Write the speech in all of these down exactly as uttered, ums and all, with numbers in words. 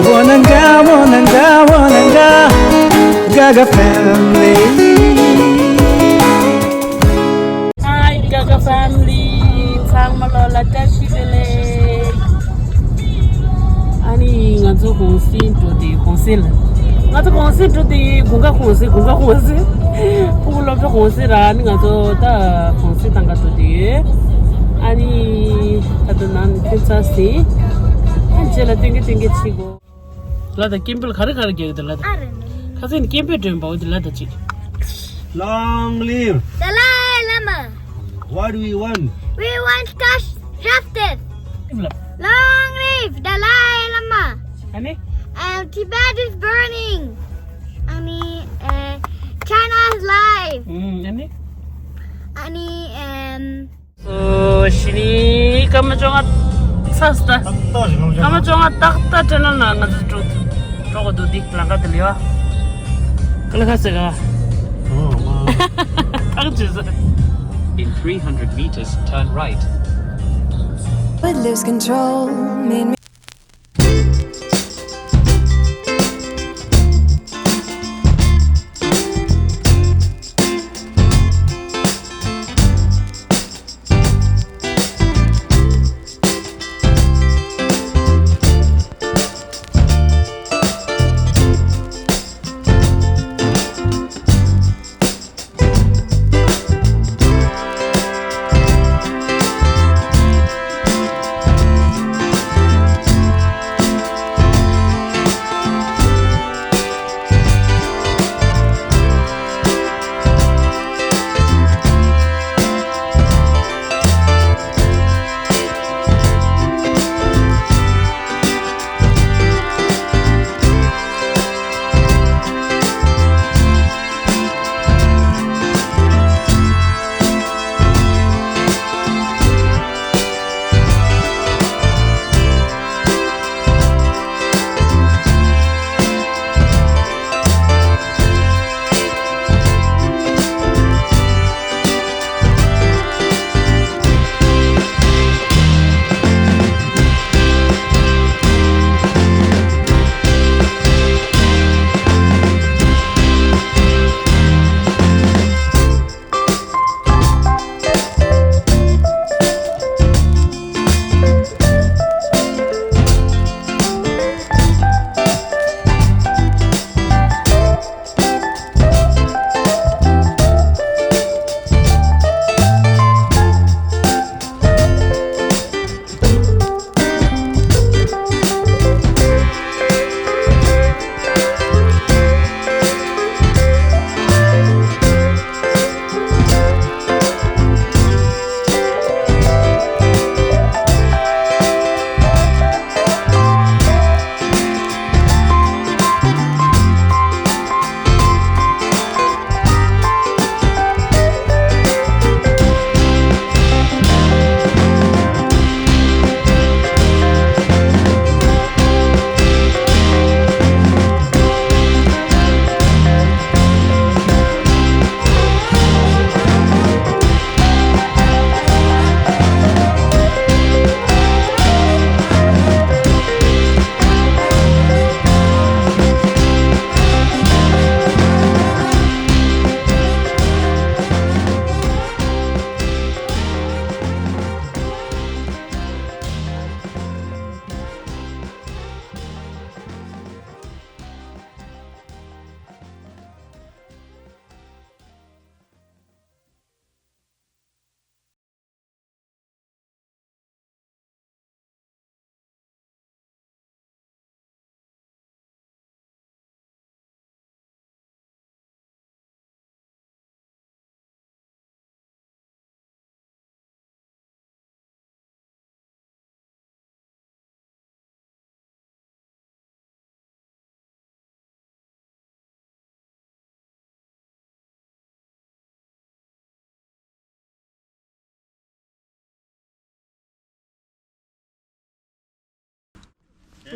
Wananga, wananga, wananga, Gaga family. Hi, Gaga family. ཚང་མ་ལོ་ལ་བཀྲ་ཤིས་བདེ་ལེགས། ཨ་ནི་ང་ཚོ་གུང་སེང་འགྲོ་དེ་གུང་སེང་ལ། ང་ཚོ་གུང་སེང་འགྲོ་དེ་དགུན་ཁ་གུང་སེང་དགུན་ཁ་གུང་སེང་། ཕྲུ་གུ་སློབ་གྲྭ་གུང་སེང་ར། ཨ་ནི་ང་ཚོ་ད་གུང་སེང་གཏང་ག་འགྲོ་དེ་ཡོད། ཨ་ནི་ད་ལྟ་ནང་ནས་ཐོན་ཚར་ཟིན། ཨ་རྗེས་ལ་སྟོན་གི་སྟོན་གི་ཕྱིན་གོ། ལ་དང་སྐད་འབོད་ག་རེ་ག་རེ་རྒྱག་གི་འདུག་ལ་དང་། ཨ་རེ། ཁ་སང་ནས་སྐད་འབོད་སྒྲོན་པ་འོ་དེ་ལ་དང་གཅིག Long live Dalai Lama. What do we want? We want Kash justice. Long live Dalai Lama. ཨ་ནི། And Tibet is burning. ཨ་ནི། Uh, China is live. ཨ་ནི། ཨ་ནི། Um, སོ་ཤི་ནི་སྐར་མ་བཅོ་ལྔ་ཚར་སོང་ད། སྐར་མ་བཅོ་ལྔ་ཏག་ཏག་ཏྲེ་ནོ་ན་ང་ཚོ་འགྲོ་འགྲོ་གི་འདུག་འདི་ལམ་ཁ་དེ་ལ་ཡོད། ཀ་ལ་ཁ་སེ་ག་ཨག་ཅི་ཟེར། In three hundred meters, turn right. Would lose control, made me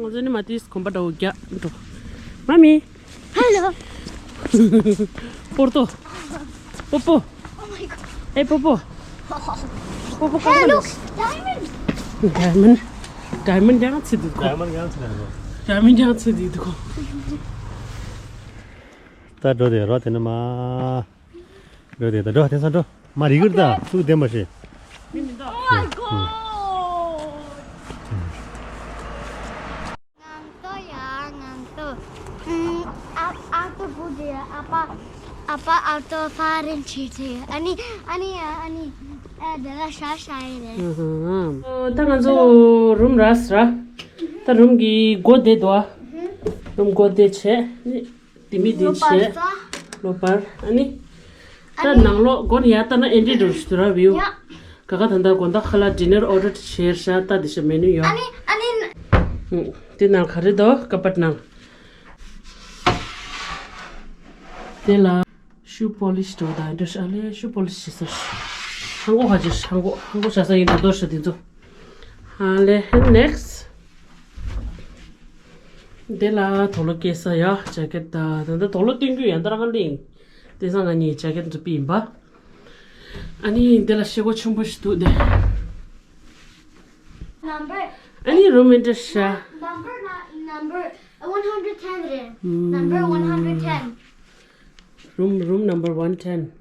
ང་ཚོ་ནི་མ་ཏིས་གོམ་པ་འདྲ་བོ་རྒྱག་འགྲོ། མ་མི། Hello. པོར་ཏོ། པོ་པོ། Oh my god. ཨེ་པོ་པོ། པོ་པོ། Hey, look, diamond. Diamond. Diamond ཡང་ཚིག་འདུག Diamond ཡང་ཚིག་འདུག་རྒྱ་མི་ཉག་ཚེ་འདི་འདུག་ད་འགྲོ་དེ་རོ་དེ་ནི་མ། འགྲོ་དེ་ད་འགྲོ་དེང་སང་འགྲོ། མ་རིག་གིར་ད་ཚུགས་བདེན་པ་ཞིག Oh my god! ང་ཚོ་ཡ་ང་ཚོ། ཨ་ཨ་ཏུ་བུ་དེ་ཨ་ཕ་ཨ་ཕ་ཨ་ཏོ་ཕ་རེན་ཆི་ཆི། ཨ་ནི་ཨ་ནི་ཨ་ནི་ཨ་དེ་ལ་ཤ་ཤ་ཡིན་རེད། ད་ང་ཚོ་རུམ་རག་ར། ད་རུམ་གྱི་སྒོ་དེ་དོ། རུམ་སྒོ་དེ་བྱས། དེ་མི་དེ་བྱས། ལོ་པར། ཨ་ནི། ད་ནང་ལོགས་སྒོ་ནས་ཡར་ལྟ་ན་ཨེ་འདྲས་འགྲོ་ཞིག་འདུག་ར་བིའུ། ཡ། ག་ག་ད་ལྟ་དགོང་དག་ཁ་ལག་ཌི་ནར་ཨོ་ཌར་བྱས་ཤག་ད་དེ་ཤ་མེ་ནུ་ཡོད། ཨ་ནི་ཨ་ནི། དེ་ནང་ག་རེ་འདུག་ཀ་པར་ནང་། དེ་ལ་ཤུ་པོ་ལི་ཤི་འགྲོ་ད་འདྲ་ཤག་ལས་ཤུ་པོ་ལི་ཤི་བྱེད་ས་ཧང་གོ་ཧ་ཅི་ཧང་གོ་ཧང་གོ་བྱ་ས་ཡིན་འགྲོ་འདོར་ཤག་དེ་ཚོ། ཧ་ལས་ནེག་སི་ཊི། དེ་ལ་དོག་ལོ་སྐྱེ་ས་ཡ་ཇེ་ཀེ་ཊི་ད་ད་ལྟ་དོག་ལོ་སྟོན་རྒྱུ་ཡང་ད་རང་ག་ལིང་། དེང་སང་ང་གཉིས་ཇེ་ཀེ་ཊི་འཛུགས་པ་ཡིན་པ། ཨ་ནི་འདི་ལ་ཤེལ་སྒོ་ཆེན་པོ་ཞིག་འདུག་སྟེ། Number ཨ་ནི་རུམ་མི་འདྲ་ཤག number not number one hundred ten རེད། Number one hundred ten. Room, room number one ten.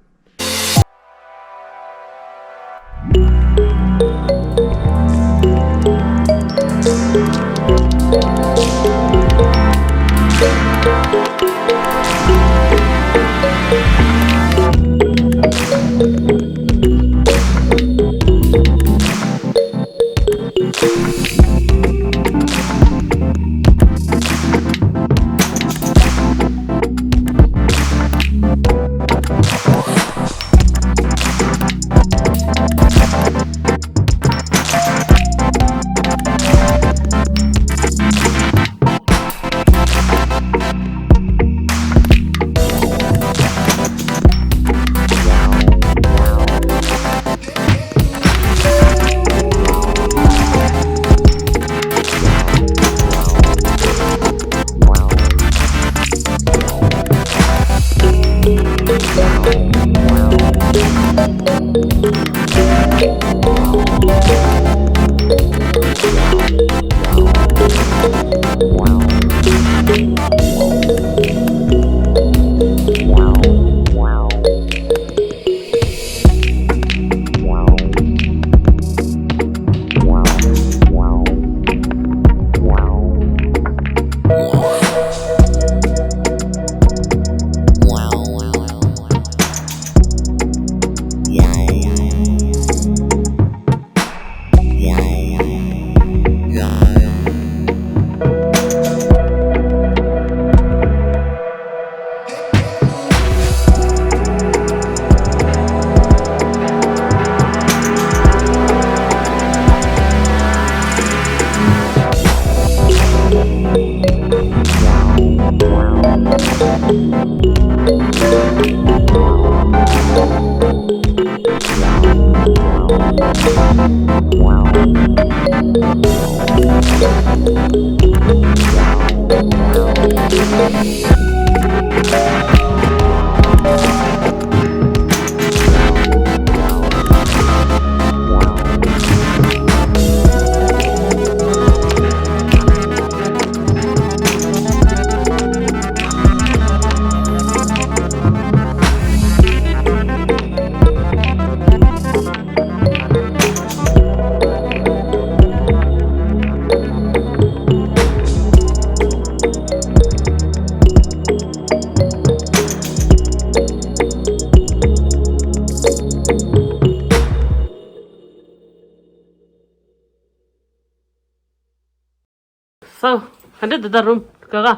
སོ། ག་འདྲ་འདི་ད་རུམ་ག་ག་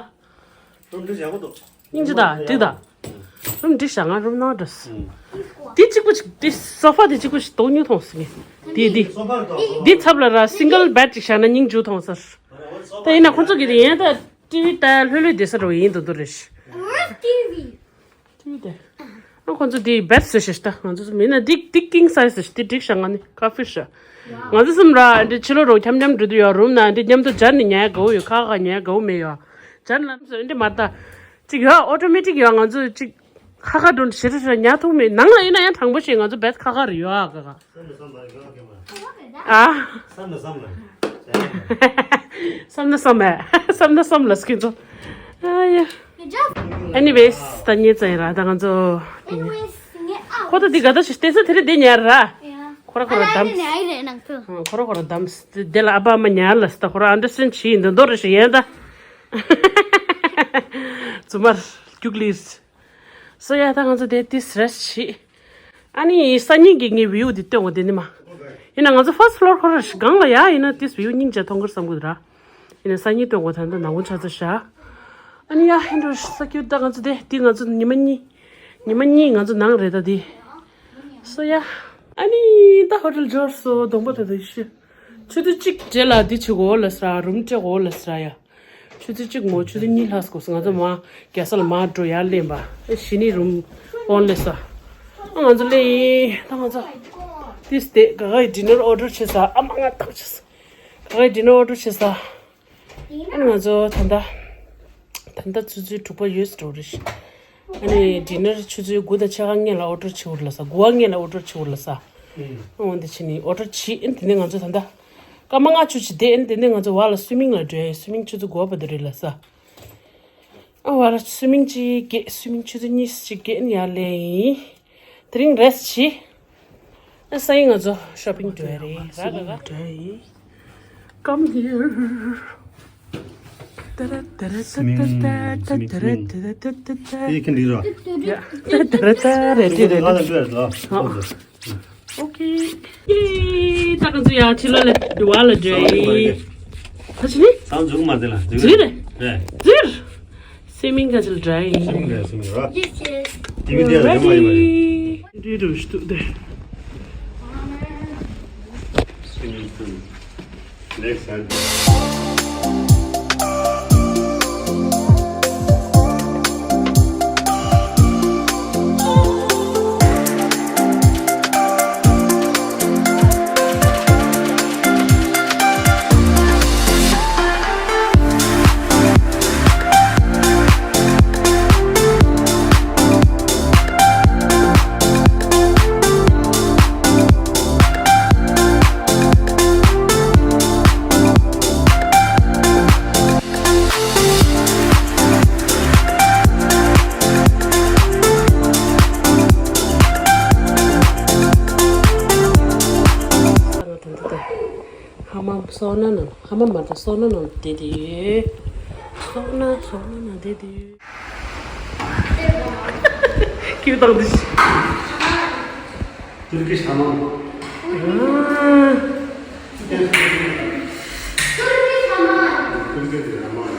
རུམ་འདི་ཡག་པོ་འདུག་སྙིང་རྗེ་ད་འགྲིག་ད། རུམ་འགྲིག་ཤག་ང་རུམ་ནང་འགྲོ། འདི་གཅིག་པུ་ཅིག་འདི་སོ་ཕ་འདི་གཅིག་པུ་ཞིག་དོགས་ཉུང་མཐོང་སོང་ངས། འདི་འདི། འདི་ཚབ་ལ་ར་སིང་གལ་བེད་ཅིག་བཞག་ན་སྙིང་རྗེ་མཐོང་ས། ད་ཡིན་ན་ཁོང་ཚོ་གི་དེ་ཡན་ད་ཊི་ཝི་ད་ལྷོད་ལྷོད་བསྡད་ས་རུ་ཡིན་འདུག་འདུག་རེད། Where's T V? ཊི་ཝི་དེ། ཨ་ཁོང་ཚོ་དེ་བེད་བཟོས་ཤག་ད་ང་ཚོ་མིན་ན་འདི་འདི་ཀིང་སའི་ཛི་ཞིག་དེ་འགྲིག་ཤག་ང་ནི་ཁ་ཕིར་ཤག་ང་ཚོ་གསུམ་ར་འདི་ཕྱི་ལོགས་རུ་འཁྱམ་འཁྱམ་འགྲོ་དུས་ཡོད་རུམ་ན་འདི་མཉམ་དུ་སྦྱར་ནས་ཉལ་དགའ་བོ་ཡོད། ཁ་ཁ་ཉལ་དགའ་བོ་མེད་ཡོད། སྦྱར་ན་ལམ་སོ་འདི་མ་ད་ཅིག་ཡོད་ཨོ་ཊོ་མེ་ཊིག་ཡོད། ང་ཚོ་ཅིག་ཁ་ཁ་འགྲོ་ཞེ་དྲག་ཞེ་དྲག་ཉལ་ཐུབ་མེད། ནང་ལ་ཡིན་ན་ཡང་དྲང་པོ་བཤད་ང་ཚོ་བེད་ཁ་ཁ་རེ་ཡོད་ཨ་ཁ་ཁ་ཨ། བསམ་ན་བསམ་ན། བསམ་ན་བསམ་མེད། བསམ་ན་བསམ་ལ་སྐྱིད་ཚོ། ཨ་ཡ། Good job. Anyways, ད་ཉེ་ཙམ་ཡིན་ར། ད་ང་ཚོ་དེ་ནི། Anyways, ངས་ཨ། ཁོ་ད་འདི་ག་ད་ཞིག་བལྟས་ས་དེ་རིང་འདི་ཉར་ར། ཡ། ཁོ་ར་ཁོ་ར་ཨ་ལ་དམ། ནི་ཨ་ཡི་རེད་ནང་ཐུ། ཁོ་ར་ཁོ་ར་དམ། དེ་ལ་ཨ་ཕ་ཨ་མ་ཉར་ལ་ས། ད་ཁོ་ར་understand བྱེད་ཡིན། འདི་མདོ་རེ་ཞིག་ཡིན་ད། རྫུན་མར་རྒྱུགས་ལིས། སོ་ཡ། ད་ང་ཚོ་དེ་ཏིས་rest བྱེད། ཨ་ནི་སང་ཉིན་གྱི་ངའི་view དེ་སྟོན་གོ། དེ་ནི་མ་ཡིན་ན་ང་ཚོ་first floor ཁོ་ར་སྒང་ལ་ཡ། ཡིན་ན་ཏིས་view སྙིང་རྗེ་མཐོང་གི་རེད་བསམ་གི་འདུག་ར། ཡིན་ན་སང་ཉིན་སྟོན་གོ། ད་ད་ནང་ཁོ་ཆ་ཚ་ཤ། ཨ་ནི་ཡ། ཧན་རོ་ས་ཁྱོད་ད་ང་ཚོ་དེ་དེ་ང་ཚོ་ཉི་མ་གཉིས། ཉི་མ་གཉིས་ང་ཚོ་ནང་རེད་ད་དེ། སོ་ཡ། ཨ་ནི་ད་hotel འབྱོར་སོ། གདོང་པ་ད་ད་ཤི། ཆུ་ཚོད་གཅིག་རྗེས་ལ་དེ་བྱེད་གོ་ལ་ས། རུམ་སྤྲད་གོ་ལ་ས་ཡ། ཆུ་ཚོད་གཅིག་མོ་ཆུ་ཚོད་གཉིས་ལྷག་སྐོར་སོང་། ང་ཚོ་མ་རྒྱལ་ས་ལ་མ་འགྲོ་ཡར་སླེབས་པ། ཨེ་ཞི་ནི་རུམ་ཕོན་སླེབས་ས། ཨ་ང་ཚོ་སླེབས་ཡིན། ད་ང་ཚོ་ཏིས་དེ་ག་ག་ཡི་dinner order བྱེད་ས། ཨ་མ་ང་ཐག་བྱེད་ས། ག་ག་ཡི་dinner order བྱེད་ས། ཨ་ང་ཚོ་ད་ལྟ་ད་ལྟ་ཆུ་ཚོད་དྲུག་པ་ཡོལ་འགྲོ་རེད། ཨ་ནི་dinner ཆུ་ཚོད་དགུ་དང་ཕྱེད་ཀ་སྔོན་ལ་order བྱེད་དགོས་ལ་ས། དགུ་པ་སྔོན་ལ་order བྱེད་དགོས་ལ་ས། ཨ་འོན་ཏེ་ཕྱི་ནས་order བྱེད། ཨ་ནི་དེ་ནས་ང་ཚོ་ད་ལྟ་སྐར་མ་ལྔ་བཅུ་ཅིག་བསྡད། ཨ་ནི་དེ་ནས་ང་ཚོ་བར་ལ་swimming ལ་འགྲོ་ཡ། swimming ཆུ་ཚོད་དགུ་པ་བར་དུ་རེད་ལ་ས། ཨ་བར་ལ་swimming ཅིག་རྒྱག swimming ཆུ་ཚོད་གཉིས་ཅིག་རྒྱག་ཨ་ནི་ཡར་སླེབས་ཡིན། དེ་རིང་rest བྱེད། ཨ་སང་ཉིན་ང་ཚོ་shopping འགྲོ་ཡ་རེད། ར་ར་ར། འགྲོ་ཡ་ཡིན། Come here. ད་ར་ད་ར་ད་ད་ད་ད་ད་ར་ད་ད་ད་ད། ཡ་ད་ར་ད་ར་དེ་རེད། ང་ལ་འགྲོ་ཡ་ལ། Okay. ཡེ། ད་ང་ཚོ་ཡ་ཕྱི་ལོགས་ལ་དུ་བ་ལ་འགྲོ་ཡི། ད་ཕྱི་ནི། ད་འཛུགས་མ་དེ་ལ་འཛུགས་རེད། རེད། འཛུགས། སེ་མིང་ག་ཚོད་འདྲ་ཡིན། སེ་མིང་ག་ཚོད་འདྲ་ཡིན། འདི་འདི་ལ་མ་ཡིན་པ་རེད། འདི་འདྲ་ཞིག་འདུག་དེ། སེ་མིང་ཚོ། Next time. ཧ་མམ་སོ་ན་ན། ཧ་མམ་མ་ད་སོ་ན་ན་བསྡད་དེ་ཡོད། སོ་ན་སོ་ན་ན་བསྡད་དེ་ཡོད། ཁྱེད་བཏང་དེ། ཏུར་ཀིཤ་ཧ་མམ། ཨ། ཏུར་ཀིཤ་ཧ་མམ།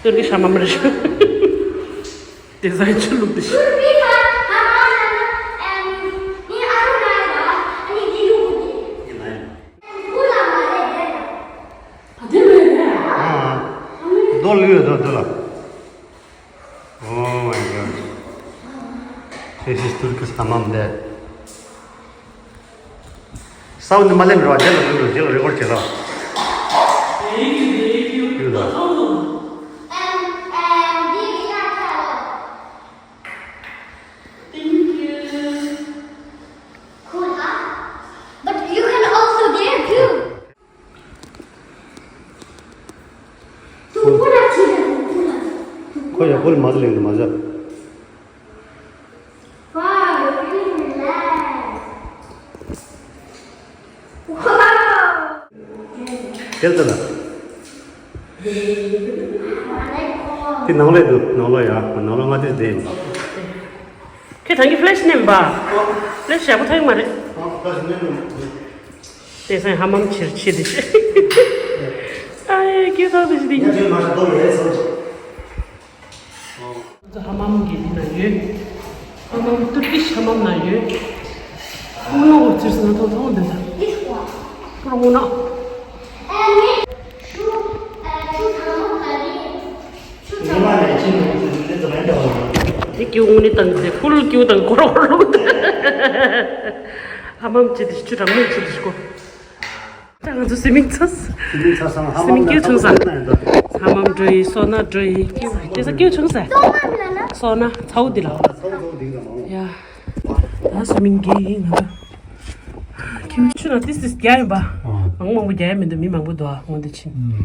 ཏུར་ཀིཤ་ཧ་མམ་རེད། དེ་ཟ་ཆུ་བླུགས་དེ། རྡོ་ལུས་རྡོ་རྡོ་ལ། Oh my God. This is Turkish hamam there. Sound མ་ལེན་རོགས། རྗེས་ལ་རེ་ཀོར་རྗེས་ལ་རེ་ཀོར་བྱེད་རོགས། ཡོད་ལ། Thank you. Cool, huh? But you can also there too. ཁོ་ཡག་པོ་ལ་མ་ཟ་ལེན་དུ་མ་ཟ། Wow, you feel relaxed. Wow. དེ་ལྟ་ལ། དེ་ནང་ལ་འདུག་ནང་ལ་ཡ། ནང་ལ་ང་དེ་བསྡད་ཡིན་པ། ཁྱེད་རང་གི་ཕི་ལེ་ཤི་མནན་པ། ཕི་ལེ་ཤི་ཡག་པོ་ཐོན་གྱི་མ་རེད། དེང་སང་ཧ་མམ་ཕྱིར་ཕྱིར་དེ་ཤི། ཨ་ཡེ་སྐྱིད་ཐོག་དེ་ཤི་དེ། ཧ་མམ་གྱི་དེ་ན་ཡོད། ཧ་མམ་ཏུར་ཀིཤ་ཧ་མམ་ན་ཡོད། སྔོ་ནག་འོ་ཙིར་སི་ན་ཐོང་ཐོང་འདི་ད། པུར་སྔོ་ནག་དེ་ཀྱི་འུ་ནི་དང་དེ་ཕུལ་ཀྱི་འུ་དང་གོར་གོར་ལུག་ཧ་མམ་ཅི་དེ་ཆུ་གྲང་མོ་ཆུ་དེ་ཤི་གོ། ད་ང་ཚོ་སི་མིང་ཚ། སི་མིང་ཚ་སང་ཧ་སི་མིང་མམ་སྐྱེ་བྱུང་ས། ཧ་མམ་འགྲོ་ཡི། སོ་ན་འགྲོ་ཡི། སྐྱེ་དེ་ས་སྐྱེ་བྱུང་ས། སོ་ན་ཚའུ་དེ་ལ། ཡ། ད་སི་མིང་གི་ཡིན་ང་ཚོ། ཁྱིམ་ཆུ་ན་ཏིས་ཏིས་རྒྱ་ཡིན་པ། མང་མང་པོ་རྒྱག་ཡ་མི་འདུག་མི་མང་པོ་འདུག་ཨ་འོང་དེ་ཕྱིན། ཨུམ།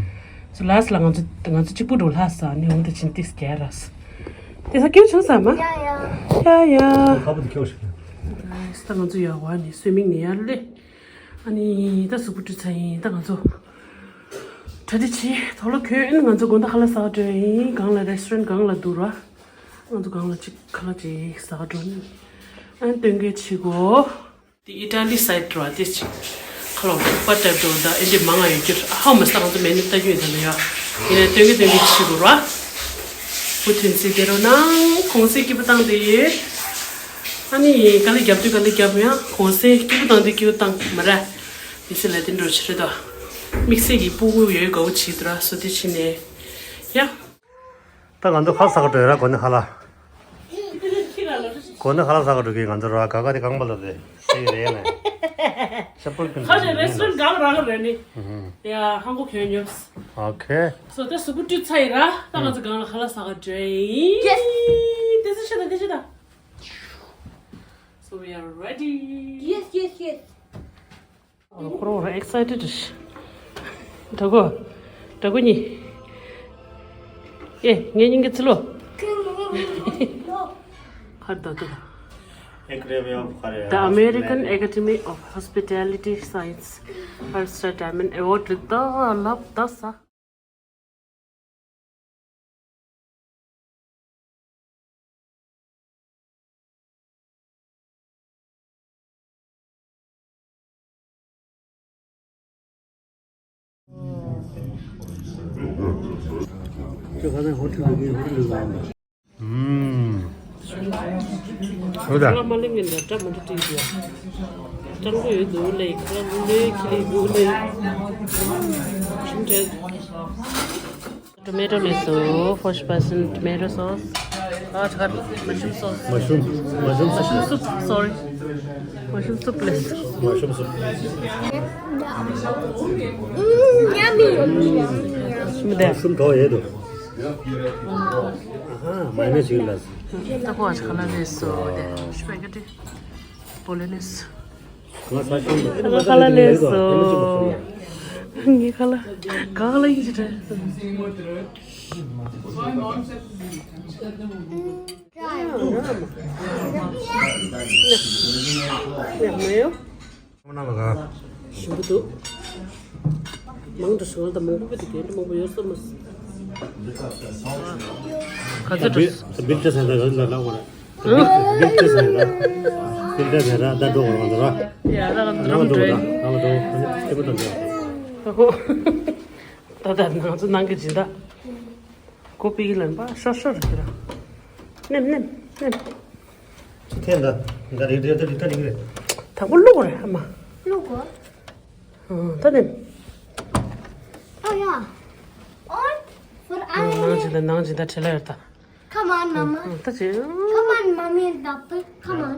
སོ་ལ་སི་ལ་ང་ཚོ་ང་ཚོ་གཅིག་པུ་འགྲོ་ལྷ་ས་ནས་འོང་དེ་ཕྱིན་ཏིས་རྒྱག་ར་སོ། དེ་ས་སྐྱིད་བྱུང་ས་མ། ཡ་ཡ། ཡ་ཡ། ཁ་པོ་དེ་ཁྱོད་ཤི། ད་ང་ཚོ་ཡར་བ་ནས་སུའི་མིང་ནས་ཡར་སླེབས། ཨ་ནི་ད་གཟུགས་པོ་བཀྲུས་ཚར་ཡིན། ད་ང་ཚོ་གྲ་སྒྲིག་བྱེད། དོག་ལོ་གྱོན། ང་ཚོ་དགོང་དག་ཁ་ལག་ཟ་ག་འགྲོ་ཡིན། སྒང་ལ་རེ་སི་ཊོ་རན་སྒང་ལ་འདུག་ར། ང་ཚོ་སྒང་ལ་གཅིག་ཁ་ལག་ཅིག་ཟ་ག་འགྲོ་ནི། ཨ་ནི་སྟོན་གྱི་བྱེད་དགོས། དེ་ཨི་ཊ་ལི་སའིཌ་ར་དེ་ཅིག་ཁ་ལོ་པ་ཏྲ་འགྲོ་ད་ཨེ་འདྲ་མང་ང་ཡོད་རྒྱུ་ཧ་མ་ས་ང་ཚོ་མེ་ནི་ལྟ་རྒྱུ་ཡོད་ད་ལ་ཡ། ཡིན་ན་སྟོན་གྱི་སྟོན་གྱི་བྱེད་དགོས་ར། བུ་ཐོན་ཚེ་དེ་རོ་ནང་གོང་སེ་སྐྱིད་པོ་བཏང་དེ་ཡོད། ཨ་ནི་དཀའ་ལས་རྒྱབ་དུས་དཀའ་ལས་རྒྱབ་ཡང་གོང་སེ་སྐྱིད་པོ་བཏང་དུས་སྐྱིད་པོ་བཏང་མ་ར། མི་ཚེ་ལ་དེ་འགྲོ་ཆེ་རེད་དོ། དམིགས་བསལ་གྱི་སྤུ་གུ་ཡོད་དགའ་བོ་བྱེད་དུ་ར་སོ་དེ་ཕྱིན་ནས་ཡ། ད་ང་ཚོ་ཁ་ལག་ཟ་ག་འགྲོ་ཡོད་ར། དགོང་ནས་ཁ་ལག་དགོང་ནས་ཁ་ལག་ཟ་ག་འགྲོ་གི། ང་ཚོ་ར་ག་ག་དེ་གང་པ་ལ་རེད་ཤེས་ཀྱི་རེད་ཡ་ནས། ཤ་པུར་ཀུན་ཁ་ཞེ་རེ་སི་ཊོ་རན་གང་རང་རེད་ནི། ཡ་ཧང་གོ་གྱོན་ཉོབ། ཨོ་ཁེ། སོ་ད་གཟུགས་པོ་བཀྲུས་ཚར་ཡིན་ར། ད་ང་ཚོ་སྒང་ལ་ཁ་ལག་ཟ་ག་འགྲོ་ཡིན། ཡེ། དེ་ཚོ་ཤེས་ད་དེ་ཤེས་ད། So we are ready. Yes, yes, yes. ཁོ་རང་རང་ཨེག་སའི་ཊེཌ་རེད། ད་གོ། ད་གོ་ནི། ཨེ་ངའི་སྙིང་གི་ཚི་ལོ། ཁར་ད་ད། The American Academy of Hospitality Science Five Star Diamond Award རེད་ད་ལབ་ད་ས། ཁོ་ད། ཁ་ལག་མ་ལེན་ངན་འདྲ་འདྲ་མ་འདྲ་བྲིས་འདུག་ཀྲང་གོ་ཡོད་འདུག་ལེ། ཁ་ལག་ལུ་ལེ་ཁི་ལེ་འདུག་ལེ། ཤིང་འདྲ། Tomato ལེ་སོ། First person tomato sauce. ཨ་ཆ་མ་ཤུམ་སོ་སི། མ་ཤུམ། མ་ཤུམ་སོ་སི། Sorry. Mushroom soup ལེ་སོ། མ་ཤུམ་སོ་སི། Mm, yummy, yummy, yummy, yummy. མ་ཤུམ་གྲོགས་ཡོད་འདུག་ཨ་ཧ། མ་ནེ་ཞིག་ལ། ད་ཁོ་ཨ་ཆ་ཁ་ལག་ལེ་སོ་དེ། སྤེ་གྷེ་ཊི། བོ་ལོ་ཉེ་སི། ང་ས་ཤུམ་ཁ་ལག་ལེ་སོ། ངའི་ཁ་ལག་ག་ལ་ཡིན་ཅི་དྲན། ཞིམ་པོ་འདུག་མང་དུ་བྱུང་བ་དང་མང་པོ་དེ་གས་མང་པོ་ཡོད་སོ་མ། ག་ཚོད་འགྲོ། སྦིལ་ཏྲ་ཟེར་ན་ར་ལ་ལ་བ་ར། སྦིལ་ཏྲ་ཟེར་ན་ར། སྦིལ་ཏྲ་ཟེར་ན་ར་ད་འགྲོ་བ་ར་འགྲོ་ར། ཡ་ར་ང་ཚོ་རང་འགྲོ་ར་རང་འགྲོ་ཁྱེད་པོ་དང་འགྲོ། ད་ཁོ། ད་ད་ང་ཚོ་ནང་གི་སྦྱིན་བདག་ཀོ་པི་གི་ལན་པ་ཤོར་ཤོར་རེད་ར། ནེམ་ནེམ་ནེམ། ཆུ་ཐེན་ད་ད་རེད་རེད་ད་རེད་ད་རེད་རེད། དང་པོ་བླུག་རེད་ཨ་མ། བླུག་གོ། ཨ་ད་ནེམ། Oh yeah. Or for ནང་སྦྱིན་བདག་ནང་སྦྱིན་བདག་ཁྲེལ་ལ་ཡོད་ད། Come on, Mama. ད་ཅི། Come on, Mommy and Papa. Come on.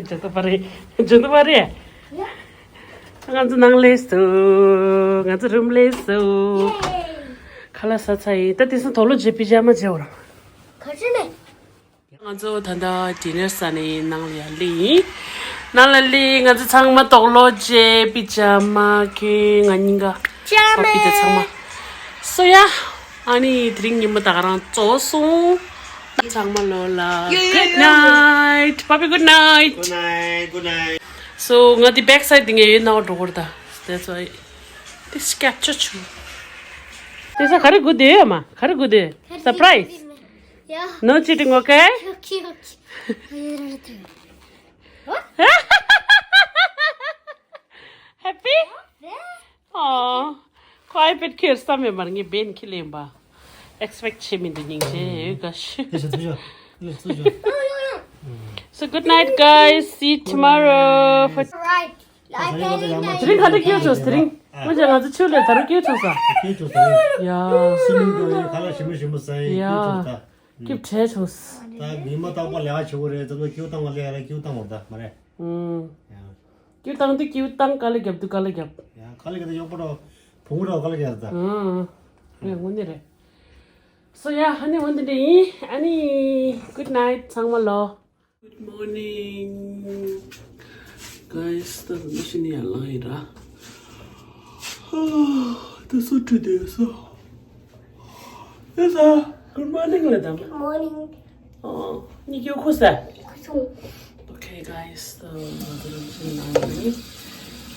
ཇོ་ཏོ་པ་རེད། ཇོ་ཏོ་པ་རེད། Yeah. ང་ཚོ་ནང་ལས་སུ། ང་ཚོ་རུམ་ལས་སུ། Yay. ཁ་ལག་ཟ་ཚར་ཡིན། ད་དེང་སང་དོག་ལོ་རྗེས་པི་ཇ་མ་བྱེད་འོ་ར། ག་ཅི་ནས། ང་ཚོ་ད་ལྟ་ཌི་ནར་ཟ་ནས་ནང་ལ་ཡར་སླེབས་ཡིན། ནང་ལ་སླེབས་ང་ཚོ་ཚང་མ་དོག་ལོ་རྗེས་པི་ཇ་མ་གྱོན། ང་གཉིས་ཀ་ཇ་མ་པ་པི་དེ་ཚང་མ། སོ་ཡ། ཨ་ནི་དེ་རིང་ཉིན་མོ་ད་ག་རང་རྫོགས་སོང་། ཚང་མ་ལོ་ལ། Good night. Papi, good night. Good night, good night. So ང་དེ་བེག་སའིཌ་དེ་ངས་ཡོད་ན་འགྲོ་གོ་ར་ད། That's why this capture བྱུང་། དེ་ས་ག་རེ་སྒུག་བསྡད་ཡོད་མ། ག་རེ་སྒུག་བསྡད། Surprise. Yeah. No cheating, okay? Okay, okay. What? Happy? Yeah. Oh. ཁོ་ཨའི་པེཌ་ཁྱེར་བསམ་མེད་མར་ངས་བེན་ཁྱི་ལེན་པ། Expect བྱེད་མི་འདུག་སྙིང་རྗེ་ཡོད་ག་ཤི། ཡེ་ཤ་ཚུ་ཤ། ཡེ་ཤ་ཚུ་ཤ། So good night, guys. See you tomorrow. For Right. དེ་རིང་ག་འདྲ་སྐྱིད་བྱུང་། དེ་རིང་ངོ་ཅག་ང་ཚོ་ཆུ་ལས་ད་རུང་སྐྱིད་བྱུང་ས། སྐྱིད་བྱུང་ས། ཡ། སི་མིང་གི་ཁ་ལག་ཞིམ་པོ་ཞིམ་པོ་ཟ་ཡི་སྐྱིད་བྱུང་ས། ཡ། སྐྱིད་བྲལ་བྱུང་ས། ད་ཉི་མ་རྟག་པར་ལས་ཀ་བྱེད་དགོས་རེད། ཙམ་ལ་སྐྱིད་བཏང་བ་ལས་ཀ་སྐྱིད་བཏང་བ་ད་མ་རེད། ཨང་། ཡ། སྐྱིད་བཏང་དུས་སྐྱིད་བཏང་། དཀའ་ལས་རྒྱབ་དུས་དཀའ་ལས་རྒྱབ། ཡ་དཀའ་ལས་རྒྱབ་དུས་གཡོག་པོ་འདྲ་བོ་བུ་མོ་འདྲ་བོ་དཀའ་ལས་རྒྱབ་ད། ཨང་། རེད་དངོས་གནས་རེད། སོ་ཡ་ཨ་ནི་འོ་འདི་འདྲ་ཡིན། ཨ་ནི་good night ཚང་མ་ལོ། Good morning. Guys, ད་ད་ཤི་ནི་ཡར་ལངས་ཡིན་ར། ད་སུ་ཁྲུས་དེ་སོ། ད་ས། Good morning ལ་དམ། Morning. ཨོ། ནི་ཀྱོ་ཁུ་ས། ཁུ་སུ། Okay, guys, ད་ང་ཚོ་རང་ཤི་ནི་ལངས་ཡིན།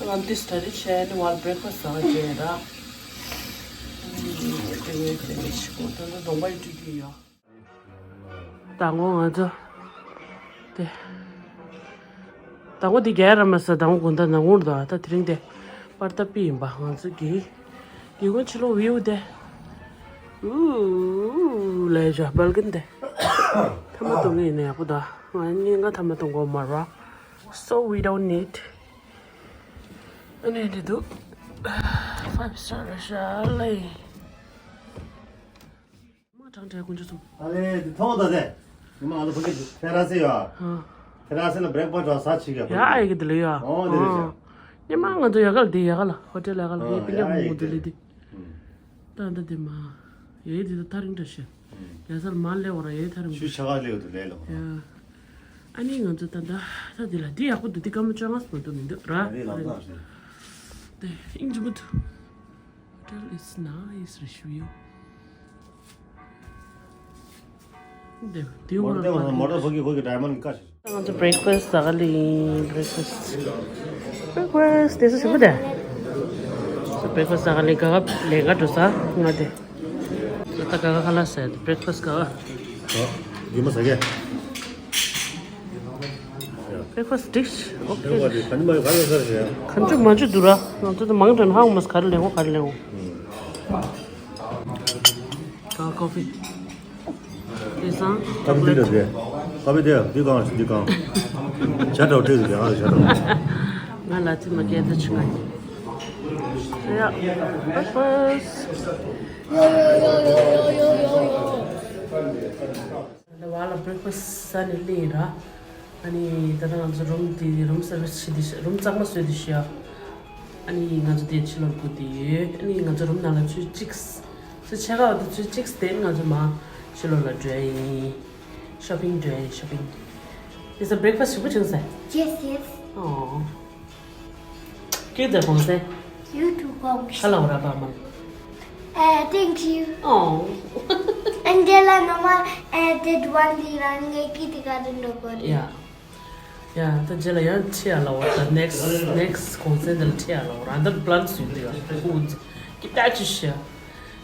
ང་འདི་སི་ཊ་ཌི་བྱས་ནི་ཝལ་བྷི་རེག་ཕ་སི་ཊི་ཟ་བ་བྱས་ར། དེ་ངས་དེ་ནས་ཤི་གོ་ད་ད་གདོང་པ་ཡི་བཀྲུས་རྒྱུ་ཡོད། དང་པོ་ང་ཚོ་དེ། དང་པོ་དེ་རྒྱལ་ར་མ་ས་དང་པོ་དགོང་དག་ནང་ངུར་དོ། ད་དེ་རིང་དེ་པར་ཏ་པི་ཡིན་པ། ང་ཚོ་གི་གི་ཀུན་ཕྱི་ལོགས་བིའུ་དེ། ཨུ་ལས་བྱ་སྦལ་ཀན་དེ། ཐ་མ་གཏོང་ངེས་ནས་ཡག་པོ་དོ། ང་གཉིས་ཀ་ཐ་མ་གཏོང་དགོས་མ་ར། So we don't need. ཨ་ནི་འདི་འདུག Five star ར་ཤ་ལེ། མ་གྲངས་འདྲ་དཀོན་མཆོག་གསུམ། ཨ་ལེ་འདི་མཐོང་ད་དེ། ཉི་མ་ང་ཚོ་ཕ་གི་ཐེ་ར་སེ་ཡོད་ཨ། ཨ། ཐེ་ར་སེ་ལ་བྷི་རེག་ཕ་སི་ཊི་ཟ་ཆི་ག་ཡ་ཨ་ཡི་གི་འདི་ལ་ཡོད་ཨ། ཨོ་འདི་ལ་ཡོད། ཉི་མ་ང་ཚོ་ཡ་ག་ལ་འདི་ཡ་ག་ལ་ཧོ་ཊེལ་ཡ་ག་ལ་ཨ་ཡི་པི་ཉ་ཡ་མོ་ཨ་ཡི་འདི་ལ་འདི། ད་ད་འདི་མ། ཡ་ཡི་འདི་ད་ཐག་རིང་འདྲ་ཤི། ཡ་ས་ལ་མ་ལེ་བ་ར་ཡ་ཡི་ཐག་རིང་འདྲ། ཆུ་ཤ་ག་ལེ་བ་དུ་ལེ་ལ་བ་ར། ཡ། ཨ་ནི་ང་ཚོ་ད་ད་ད་འདི་ལ་འདི་ཡག་པོ་འདུག་འདི་སྐར་མ་བཅོ་ལྔ་སུ་མ་འདུག་མི་འདུག་ར། ཨ་རེ་ལམ་སང་ཞིག་དེ་ཨིན་ཇི་མུ་ཐུ། Hotel is nice, Rishview. དེ་དེ་མོ་ཊ་དེ་མོ་ཊ་ཕ་གི་ཕ་གི་ཌའི་མོན་ཌི་ཀ་ཞིག་ང་ཚོ་བྷི་རེག་ཕ་སི་ཊི་ཟ་ག་ལེ་ཡིན། བྷི་རེག་ཕ་སི་ཊི། བྷི་རེག་ཕ་སི་ཊི་དེ་ས་ཞིམ་པོ་དེ། བྷི་རེག་ཕ་སི་ཊི་ཟ་ག་ལེ་ག་ག་ལེ་ག་འགྲོ་ས་ང་དེ། ད་ག་ག་ཁ་ལག་ཟ་བྷི་རེག་ཕ་སི་ཊི་ག་ག་རྒྱུ་མ་ཟ་གས། བྷི་རེག་ཕ་སི་ཊི་ཌིཤ། ཨོ་ཁེ། ག་ནི་མ་ག་ལ་ཟ་རེད། ག་འཇུ་མ་འཇུ་འདུག་ར། ང་ཚོ་ད་མང་དྲགས་ཧ་གོ་མ་སོང་། ག་རེ་ལེན་གོ་ག་རེ་ལེན་གོ་ག་ཀོ་ཕི། དེ་སང་ཀ་ཕི་འདི་འདྲ་རེད། ཀ་ཕི་དེ་འདི་གང་འདི་གང་། ཇ་འདྲ་བོ་སྤྲད་འདུག་ང་ལ་ཇ་འདྲ་བོ། ང་ལ་ཚིག་མ་སྐད་ད་ཆུ་ང་ཡ། བྷི་རེག་ཕ་སི་ཊི། ད་བ་ལ་བྷི་རེག་ཕ་སི་ཊི་ཟ་ནས་སླེབས་ཡིན་ར། ཨ་ནི་ད་ལྟ་ང་ཚོ་རུམ་དེ་རུམ་སར་བི་སི་བྱེད་དེ་ཤི། རུམ་གཙང་མ་བཟོས་དེ་ཤི་ཡ། ཨ་ནི་ང་ཚོ་དེ་ཕྱི་ལོགས་སྒུག་དེ་ཡོད། ཨ་ནི་ང་ཚོ་རུམ་ནང་ལ་ཚུར་གཅིག་ཚུར་ཆེག་ཨའུ་ཊི་དེ་ཚུར་གཅིག་དེ་ང་ཚོ་མ་ཕྱི་ལོགས་ལ་འགྲོ་ཡ་ཡིན། ཤོ་པིང་འགྲོ་ཡ་ཡིན། ཤོ་པིང་། དེ་ས་བྷི་རེག་ཕ་སི་ཊི་ཞིམ་པོ་བྱུང་ས། Yes, yes. ཨོ། ཁྱོད་ཚོ་གོང་ས། You too གོང་ས། ཧ་ལ་བ་ར་པ་མ། Uh, thank you. Oh. And then, uh, Mama, uh, did one thing wrong, like, it got in the body. Yeah. Yeah, ད་རྗེས་ལ་ཡང་ཁྲིད་ཡ་ལ་བ་ད་next next གོང་ས་འདི་ལ་ཁྲིད་ཡ་ལ་བ་ར་འདི་པི་ལན་སུ་འདི་ཡ་ཁུ་ཁུ་ཀི་ཏ་ཅི་ཤ།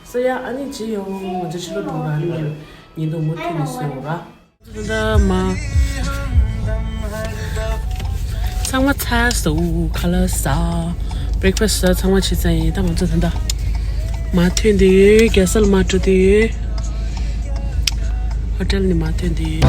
སོ་ཡ་ཨ་ནི་ཅི་ཡོང་ང་ཚོ་ཕྱི་ལོགས་འགྲོ་ར་ནི་ཉིན་དུ་མུ་མཐུད་ནས་སོང་ར། ད་མ། ཚང་མ་ཚར་སོང་། ཁ་ལག་ཟ། བྷི་རེག་ཕ་སི་ཊི་ཟ། ཚང་མ་བྱས་ཚར་ཡིན། ད་ང་ཚོ་ད་ལྟ་མར་ཐོན་དུས་རྒྱལ་ས་ལ་མར་འགྲོ་དུས་ཧོ་ཊེལ་ནས་མར་ཐོན་དུས།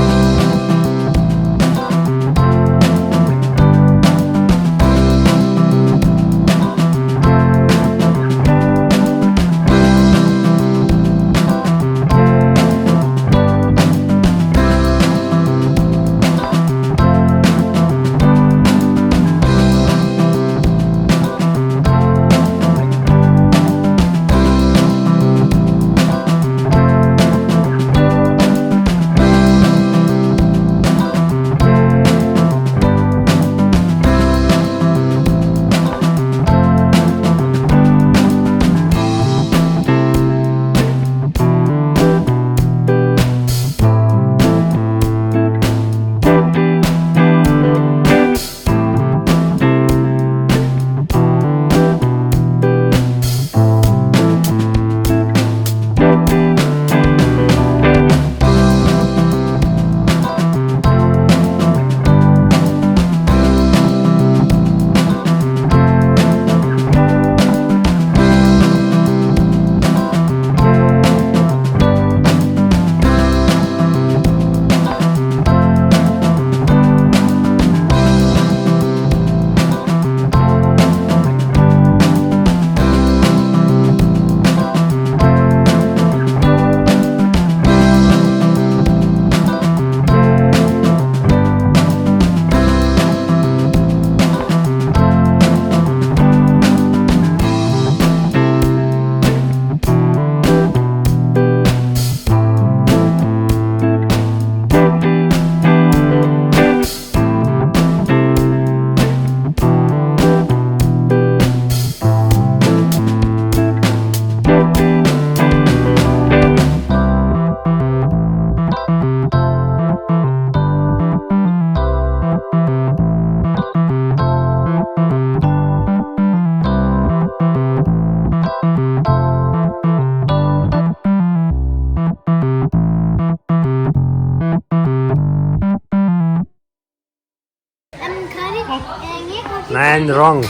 Wrong.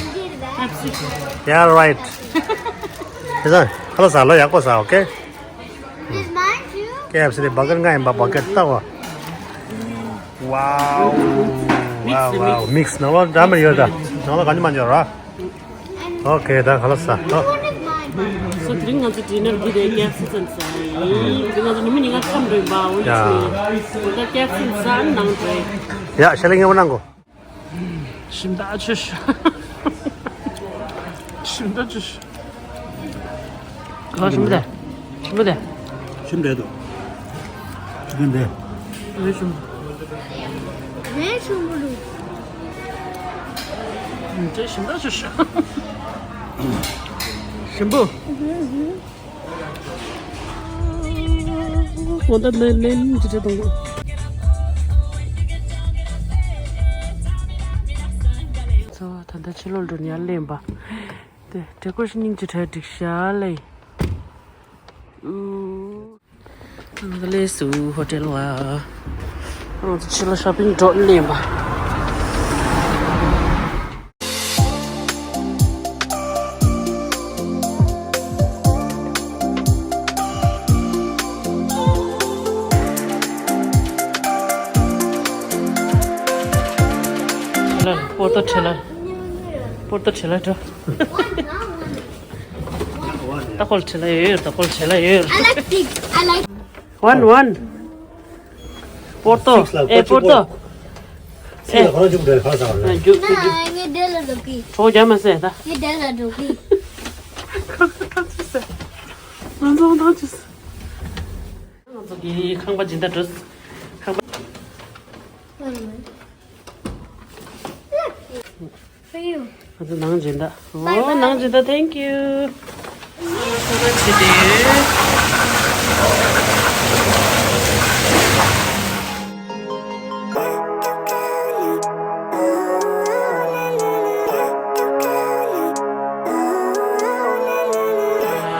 Yeah, right. Is that? Hello, sir. Hello, Yako, sir. Okay. Is mine too? K F C the burger guy, but burger tower. Wow. Wow, wow. Mix. No, what? Damn, you're the. No, what? Can't you manage, right? Okay, then hello, sir. Oh. So, དེ་རིང་ང་ཚོ་dinner་གི་རེད། K F C་ཙམ་ཟ་ཡིན། དེ་ང་ཚོ་ནུ་མི་ཉིན་གང་འཚམས་རེད་པ། འོ་ཡ། འོ་ད་K F C་ཟ་ནང་རེད། ཡ། ཤ་ལེ་ངེས་པོ་གནང་གོ། ཞིམ་ད་ཆུ་ཤ། ཞིམ་ད་ཆུ་ཤ། ག་ཞིམ་པོ་དེ། ཞིམ་པོ་དེ། ཞིམ་རེད་འདུག་ཞིམ་རེད། ལས་ཞིམ། ལས་ཞིམ་པོ་འདུག་ཨུམ། ཅེ་ཞིམ་ད་ཆུ་ཤ། ཞིམ་པོ། གོ་ད་ནས་ནས་ལིང་ཅི་ཅི་གཏོང་གོ། ཚོ་ད་ལྟ་ཕྱི་ལོགས་འགྲོ་ནས་ཡར་སླེབས་པ། དེ་དྲེ་ཀོ་ཤི་སྙིང་རྗེ་ཁྲ་འགྲིག་ཤག་ལེ། ཨུ། ལེ་སུ་ཧོ་ཊེལ་བ། ང་ཚོ་ཕྱི་ལ་ཤོ་པིང་འགྲོ་སླེབས་པ། ཁྲེ་ལར། པོར་ཏོ་ཁྲེ་ལར། པོར་ཏོ་ཁྲེ་ལར་འགྲོ། ད་ཁོལ་ཁྲེ་ལར་ཡོད། ད་ཁོལ་ཁྲེ་ལར་ཡོད། I like big. I like. One, one. པོར་ཏོ། ཨེ། པོར་ཏོ། ཨེ། རྒྱུག་རྒྱུག་རྒྱུག་ཁ་ས་རེད། རྒྱུག་རྒྱུག་ངས་འདི་ལ་འགྲོ་གི། གྲོགས་རྒྱག་མ་ཟེར་ད། ངས་འདི་ལ་འགྲོ་གི། ང་ཚོ་ང་ཚོ་གི་ཁང་པ་སྦྱིན་བདག་འགྲོ། ཁང་པ། For you. ང་ཚོ་ནང་སྦྱིན་བདག་ཨོ། Bye bye. ནང་སྦྱིན་བདག Thank you.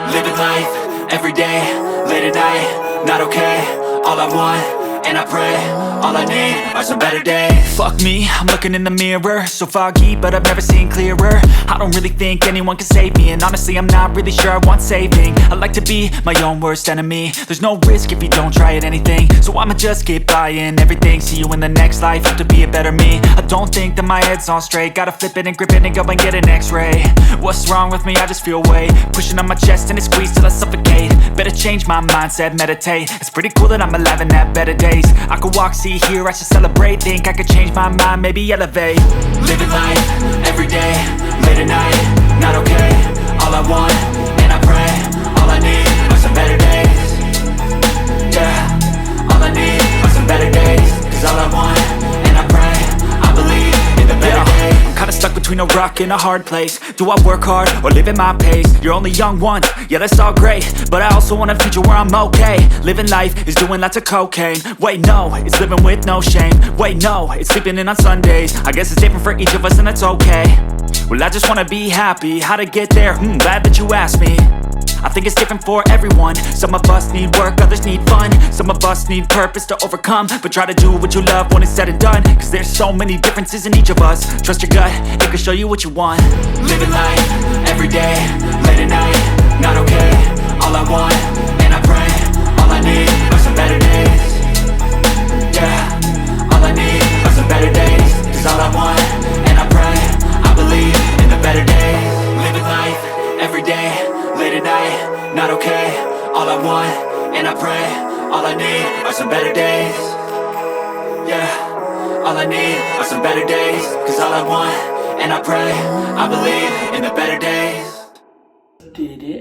Living life, every day, late at night, not okay. All I want, and I pray, all I need are some better days. Fuck me, I'm looking in the mirror, so foggy, but I've never seen clearer. I don't really think anyone can save me, and honestly, I'm not really sure I want saving. I like to be my own worst enemy. There's no risk if you don't try at anything, so I'ma just keep buying everything. See you in the next life, have to be a better me. I don't think that my head's on straight, gotta flip it and grip it and go and get an x-ray. What's wrong with me? I just feel weight pushing on my chest and it squeezes till I suffocate. Better change my mindset, meditate. It's pretty cool that I'm alive and have better days. I could walk, see, hear, I should celebrate. Think I could change my mind, maybe elevate. Living life, every day, late at night, not okay. All I want, and I pray, all I need are some better days. Yeah, all I need are some better days. 'Cause all I want, and I pray, I believe in the better days. I'm kinda stuck between a rock and a hard place. Do I work hard or live at my pace? You're only young once, yeah, that's all great. But I also want a future where I'm okay. Living life is doing lots of cocaine. Wait, no, it's living with no shame. Wait, no, it's sleeping in on Sundays. I guess it's different for each of us, and that's okay. Well, I just wanna be happy. How to get there? Hmm, glad that you asked me. I think it's different for everyone. Some of us need work, others need fun. Some of us need purpose to overcome. But try to do what you love when it's said and done. 'Cause there's so many differences in each of us. Trust your gut, it can show you what you want. Living life, every day, late at night, not okay. All I want, and I pray, all I need are some better days. Yeah, all I need are some better days. 'Cause all I want, and I pray, I believe in the better days. Living life, every day, late at night, not okay. All I want, and I pray, all I need are some better days. Yeah, all I need are some better days. 'Cause all I want, and I pray, I believe in the better days. དེ་རེད། བྷི་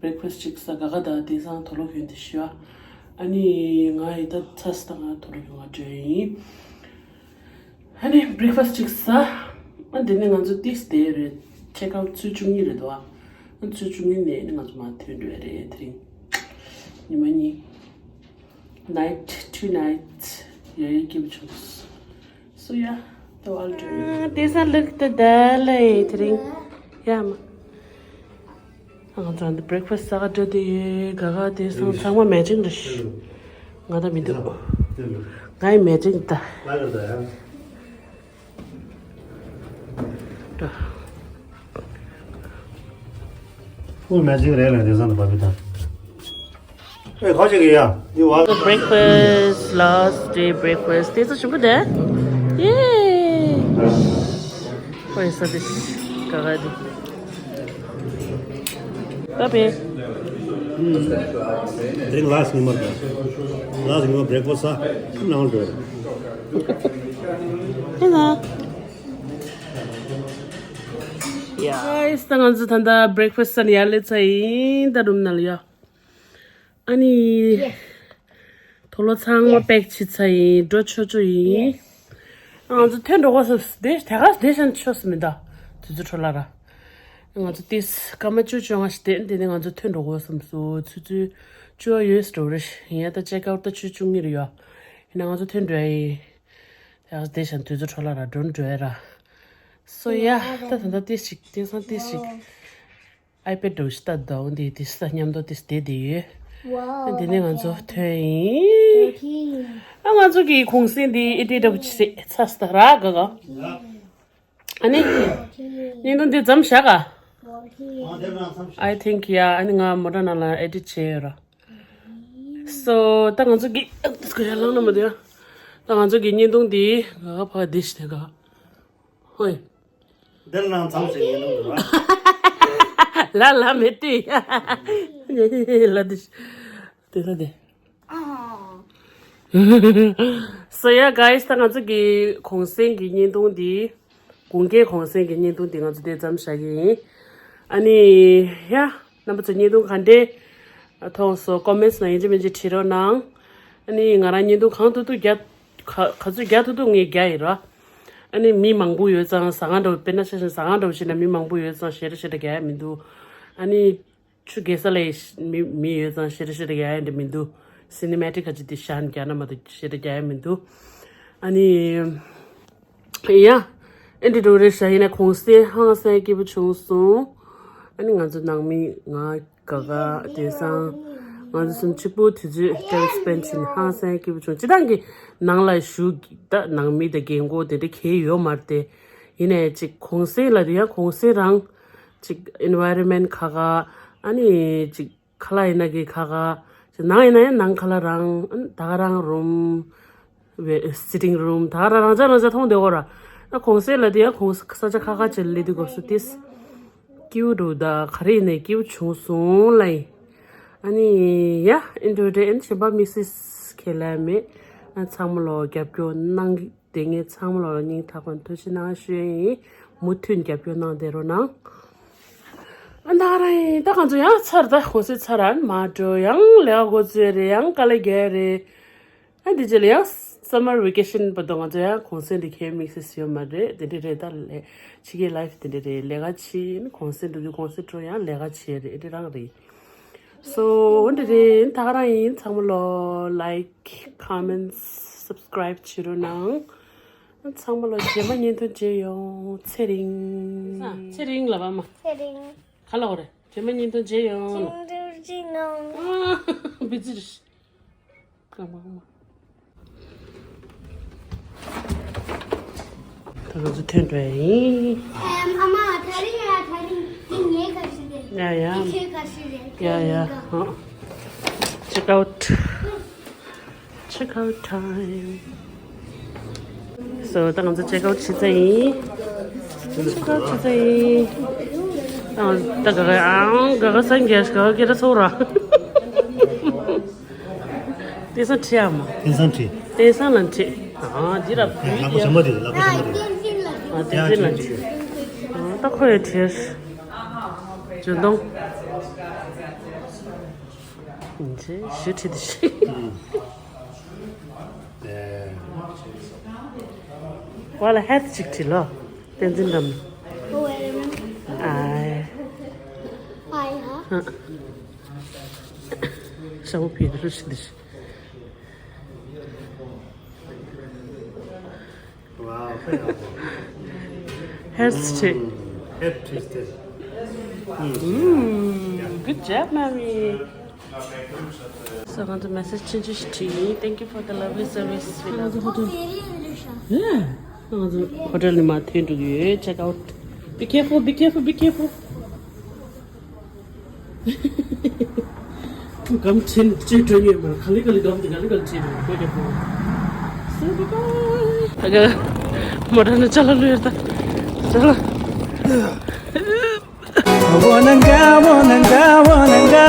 རེག་ཕ་སི་ཅིག་ཟ། ག་ག་ད་དེང་སང་དུག་ལོག་གྱོན་དེ་ཤི་བ། ཨ་ནི་ང་ཡི་ད་ཚ་སི་ད་ང་དུག་ལོག་གྱོན་ང་འགྲོ་ཡིན། ཨ་ནི་བྷི་རེག་ཕ་སི་ཅིག་ཟ། ཨ་དེ་ནས་ང་ཚོ་ཏིས་དེ་རེད། ཆེག་ཨའུ་ཊི་ཚོུད་བཅུ་གཉིས་རེད་དོ། ཨ་ཚོུད་བཅུ་གཉིས་ནས་ནི་ང་ཚོ་མར་ཐོན་འགྲོ་ཡ་རེད། དེ་རིང་ཉི་མ་གཉིས། Night, two nights. Yeah, you give chance. So yeah, the all do. དེང་སང་ལུག་ཏུ་ད་ལེ་དེ་རིང་། ཡ་མ། ང་ཚོ་འདི་བྷི་རེག་ཕ་སི་ཟ་ག་འགྲོ་དེ་ཡོད། ག་ག་དེང་སང་ཚང་མ་མེ་ཅིང་རེད། ང་ད་མི་འདུག་ང་ཡི་མེ་ཅིང་ད། ལ་ལ་ད་ཡ། འགྲོ། ཕུལ་མེ་ཇིག་རེད་ལ་དེང་སང་དུ་བབ་པའི་དང་། ཨེ་ག་ཅིག་གི་ཡ། འདི་བ། Breakfast, last day breakfast. This is super there. Yay! What is this? Kagadi. Papi. དེ་ལ་སི་ཉི་མ་དང་། ལ་སི་ཉི་མ་བྷི་རེག་ཕ་སི་ས་ནང་འགྲོ། ཧེ་ན། ཡ། Guys, ད་ང་ཚོ་ད་ལྟ་བྷི་རེག་ཕ་སི་ས་ནས་ཡར་སླེབས་ཚར་ཡིན། ད་རུམ་ནང་ལ་ཡ། ཨ་ནི། དུག་ལོག་ཚང་མ་པེག་བྱས་ཚར་ཡིན། འགྲོ་ཆོག་ཆོག་ཡིན། ང་ཚོ་ཐོན་འགྲོ་དགོས་བསམ་སོང་། དེ་དེ་ག་དེ་བཞིན་ཆོག་སོང་མི་འདུག་དུས་ཚོད་འཕྲོ་བརླག་ར། ང་ཚོ་ཏིས་སྐར་མ་བཅུ་བཅོ་ལྔ་ཞིག་བསྡད། དེ་ནས་ང་ཚོ་ཐོན་འགྲོ་དགོས་བསམ་སོང་། ཆུ་ཚོད་བཅུ་པ་ཡོལ་འགྲོ་རེད། ཡིན་ཡང་ད་ཅེག་ཨའུཊ་ད་ཆུ་ཚོད་བཅུ་གཉིས་རེད་ཡོད། ཡིན་ན་ང་ཚོ་ཐོན་འགྲོ་ཡ་ཡིན། དེ་ག་དེ་བཞིན་དུས་ཚོད་འཕྲོ་བརླག་ར། འགྲོ་འགྲོ་ཡ་ར། སོ་ཡ། ད་ད་ལྟ་ཏིས་ཞིག་དེང་སང་ཏིས་ཞིག iPad་འདྲ་བོ་ཞིག་ལྟ་འདུག་འདི་དེ་ས་མཉམ་དུ་དེ་བསྡད་དེ་ཡོད། ཨ་འདི་ནས་ང་ཚོ་ཐོན་ཡིན། ཨ་ང་ཚོ་གི་གུང་སེང་འདི་ཨེ་ཌི་འདྲ་བོ་ཅིག་བྱས་ཚར་སོང་ར། ག་ག་ཨ་ནི། བརྙན་ཐུང་འདི་མཚམས་བཞག་ག I think yeah. ཨ་ནི་ང་མོ་ཊ་ནང་ལ་ཨེ་ཌིཊ་བྱས་ཡོད་ར། སོ་ད་ང་ཚོ་གི་ཨ་ཏིས་ཀོ་ཡ་ལང་ན་མ་དེ་ཡ། ད་ང་ཚོ་གི་བརྙན་ཐུང་འདི་ག་ག་ཕ་ག་བསྡད་ཤི་དེ་ག་ཧོ་ཡ། འདིར་ནང་མཚམས་ཤིག་ཡིན་ནོ་ར། ལ་ལ་མེད་དེ། ལ་དེ་དེ་ལ་དེ། So yeah, guys, ད་ང་ཚོ་གི་གུང་སེང་གི་བརྙན་ཐུང་འདི། གུང་སེང་གུང་སེང་གི་བརྙན་ཐུང་འདི་ང་ཚོ་དེ་ཙམ་བཞག་གི་ཡིན། ཨ་ནི་ཡ། རྣམ་པ་ཚོ་བརྙན་ཐུང་ག་འདྲས་མཐོང་སོང་། ཀོ་མེན་ཊི་ནང་ཡིན་གཅིག་མིན་གཅིག་བྲིས་རོགས་གནང་། ཨ་ནི་ང་རང་བརྙན་ཐུང་གང་ཐུབ་ཐུབ་རྒྱག་ག་ག་ཚོད་རྒྱག་ཐུབ་ཐུབ་ངས་རྒྱག་ཡིན་ར། ཨ་ནི་མི་མང་པོ་ཡོད་ཙང་ཟ་ཁང་འདྲ་བོ། དཔེར་ན་ཆ་བཞག་ན་ཟ་ཁང་འདྲ་བོ་ཞིག་ན་མི་མང་པོ་ཡོད་ཙང་ཞེ་དྲག་ཞེ་དྲག་རྒྱག་ཡ་མི་འདུག་ཨ་ནི་ཆུ་རྐྱལ་ས་ལ་ཡི་མི་མི་ཡོད་ཙང་ཞེ་དྲག་ཞེ་དྲག་རྒྱག་ཡ་འདྲ་མི་འདུག་སི་ནི་མེ་ཊིག་ཁ་ཅིག་དེ་བཞག་ནས་རྒྱག་ན་མ་གཏོགས་ཞེ་དྲག་རྒྱག་ཡ་མི་འདུག་ཨ་ནི། ཡ། ཨེ་འདྲ་འདྲ་བོ་རེད་ཤག་ཡིན་ན་གུང་སེང་ཧང་སང་སྐྱིད་པོ་བྱུང་སོང་། ཨ་ནི་ང་ཚོ་ནང་མི་ང་། ག་ག་དེང་སང་ང་ཚོ་གསུམ་གཅིག་པུ་དུས་ཚོད་ཊའིམ་སི་པེན་བྱས་ནས་ཧང་སང་སྐྱིད་པོ་བྱུང་། སྤྱིར་བཏང་གི་ནང་ལ་བཞུགས་ད་ནང་མི་དང་རྒན་གོག་དེ་འདྲ་གང་ཡོད་མ་རེད་དེ། ཡིན་ནའི་ཅིག་གུང་སེང་ལ་དེ་ཡང་གུང་སེང་རང་ཅིག་ཨེན་ཝའི་རོན་མེན་ཊི་ཁ་ཁ་ཨ་ནི་ཅིག་ཁ་ལག་ཡིན་ན་གི་ཁ་ཁ་ཅིག་ནང་ཡིན་ན་ཡང་ནང་ཁ་ལག་རང་ཨ་ནི་ད་ག་རང་རུམ། སི་ཊིང་རུམ་ད་ག་རང་རང་ཅག་རང་ཅག་མཐོང་བསྡད་ཡོད་ར། ད་གུང་སེང་ལ་དེ་ཡང་གུང་ས་ཆ་ཁ་ཁ་ཅིག་ལ་སླེབས་དུས་སྐབས་སུ་ཏིས་སྐྱིད་པོ་འདུག་ད་ག་རེ་ཡིན་ནའི་སྐྱིད་པོ་བྱུང་སོང་ལ་ཡིན། ཨ་ནི་ཡ་ཨེ་འདྲ་འདྲ། ཨ་ནི་གཞན་པ་མི་སིས་ཁེ་ལས་མེད། ཨ་ཚང་མ་ལོ་རྒྱབ་སྐྱོར་གནང་གི་དེ་ངས་ཚང་མ་ལོ་ལ་སྙིང་ཐག་པ་ནས་ཐུགས་རྗེ་གནང་ཞུ་ཡ་ཡིན། མུ་མཐུད་རྒྱབ་སྐྱོར་གནང་བསྡད་རོགས་གནང་། ཨ་ད་ག་རང་ཡིན། ད་ང་ཚོ་ཡང་ཚར། ད་གུང་སེང་ཚར་ར་མ་འགྲོ། ཡང་ལས་ཀ་འགོ་བཙུགས་རེད། ཡང་དཀའ་ལས་རྒྱག་རེད། ཨ་འདི་རྗེས་ལ་ཡང་སམ་མར་ཝེ་ཀེ་ཤན་བར་དུ་ང་ཚོ་ཡང་གུང་སེང་འདི་ཁའི་དམིགས་བསལ་ཡོད་མ་རེད། དེ་འདྲ་རེད། ད་ལས་ཕྱི་རྒྱལ་ལའིཕ་དེ་འདྲ་རེད། ལས་ཀ་བྱེད་ཡིན། གུང་སེང་འགྲོ་དུས་གུང་སེང་འགྲོ་ཡང་ལས་ཀ་བྱེད་རེད། དེ་རང་རེད། སོ་འོ་འདྲ་རེད། ད་ག་རང་ཡིན། ཚང་མ་ལོ་ལའིཀ་ཀོ་མེན་ཊི་སབ་སི་ཀ་རའིབ་བྱེད་རོགས་གནང་། ཚང་མ་ལོ་རྗེས་མ་བརྙན་ཐུང་མཇལ་ཡོང་། ཚེ་རིང་། ཚེ་རིང་ལབ་པ་མ། ཚེ་རིང་། ག་ལ་འོ་རེད། རྗེས་མ་བརྙན་ཐུང་མཇལ་ཡོང་། ཚེ་རིང་། བི་ཛི་རེད། ད་ང་ཚོ་ཐོན་འགྲོ་ཡ་ཡིན། ཨ་མ། ད་རིང་ཡ། ད་རིང་འདི་ངའི་ཁ་ཤས་རེད། ཡ་ཡ། འདི་ཁྱོའི་ཁ་ཤས་རེད། ཡ་ཡ། ཨ། ཅེག་ཨའུཊ། ཅེག་ཨའུཊ་ཊའིམ། སོ་ད་ང་ཚོ་ཅེག་ཨའུཊ་བྱེད་ཚར་ཡིན། ཅེག་ཨའུཊ་བྱེད་ཚར་ཡིན། ཨ་ད་ག་ག་ཨང་ག་ག་སངས་རྒྱས་ག་ག་སྐད་གྲགས་ཚོགས་ར། དེང་སང་ཁྲིད་ཨ་མ། དེང་སང་ཁྲིད། དེང་སང་ལ་ཁྲིད། ཨ་འདི་ར་བུའི་ལག་པ་དེ་ཞིམ་པོ་དེ། ལག་པ་ཞིམ་པོ་དེ། ཨ་བསྟན་འཛིན་ལ་ཁྲིད། ཨ་ད་ཁོ་ཡི་ཁྲིད། འཇོན་ཐང་། ཞུ་ཁྲིད་དེ་ཞིག་ཝ་ལ་ཧེ་ཏི་ཅིག་ཁྲིད་ལོ། བསྟན་འཛིན་འགྲམ། ཨའི། ཨའི་ཧ། ཤ་བོ་ཕི་རུ་ཤི་དི་ཤི། ཧེར་སི་ཊེ། Good job, mommy. སོ་ང་ཚོ་མེ་སེ་ཇི་ཆུང་ཆུང་ཞིག་བྲིས་ཡིན། Thank you for the lovely service. We love you. ང་ཚོ་ཧོ་ཊེལ་ནས་མར་ཐོན་འགྲོ་གི་ཡོད། Check out. Be careful, be careful, be careful. སྒམ་ཁྲིད་ཅེས་སྤྲོད་ཡོད་མ་རེད། ག་ལེ་ག་ལེ་སྒམ་དེ་ག་ལེ་ག་ལེ་ཁྲིད་རེད་ཁོས་རྒྱབ་པོ། སོ་bye bye. ཨ་ག་མོ་ཊ་ནི་ཅ་ལག་ལོས་ད། ཅ་ལག Wananga, wananga, wananga,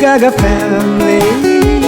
Gaga family.